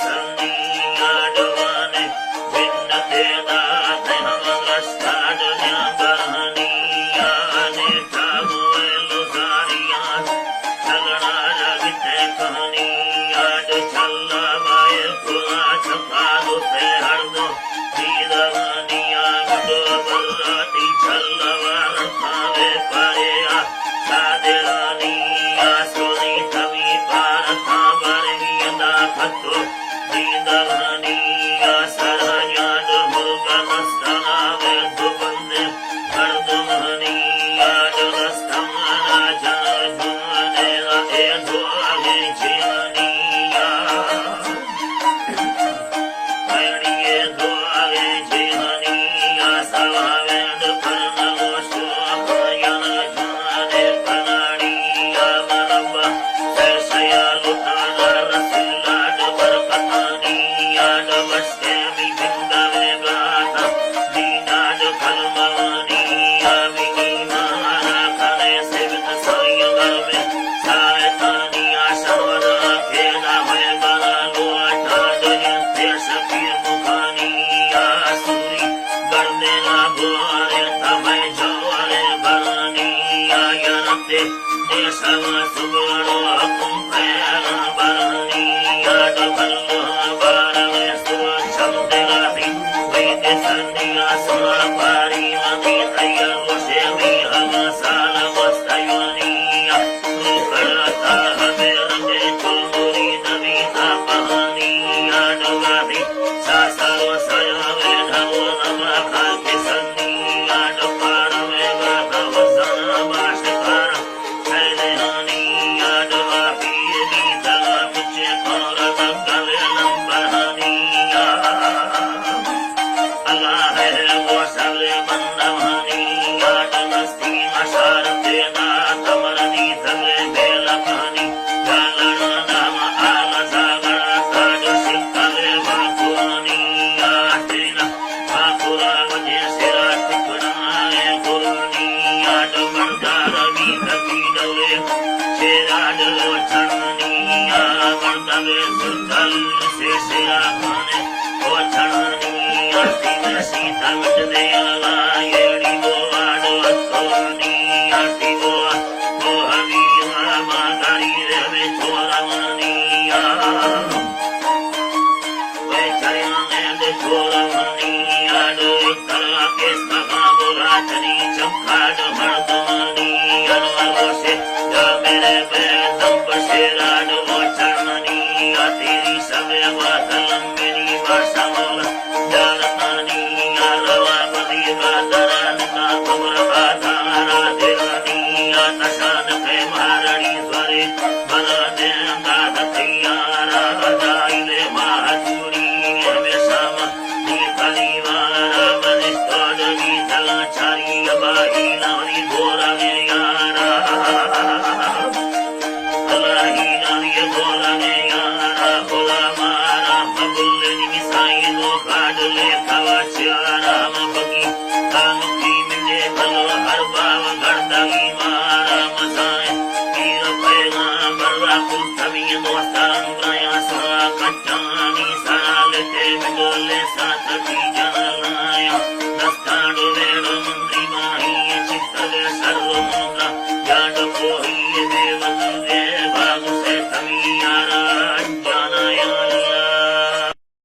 سنی آڈوانے بنتے دات ہم رستاد جان برہنی آنے تابوئے لزاریان سگڑا جگتے کہنی آڈ چلا بائے پلا چپادو سے ہر دو دیدگانی آمدو براتی چلا وارتاوے پریا سادرانی آسونی تمی پارتا برمی ادا پتو دیدگانی آسرا یاد مرگ دستانا ویدو بندے مردمانی آج دستانا جان جوانے اے دعا ہے جیانی آ۔ ایڑی اے دعا ہے جیانی آ۔ سوا وید پرنگو شوق یانا جوانے پناڑی آ۔ مربع سے سیالو تانا رسول آج برکتانی آج بس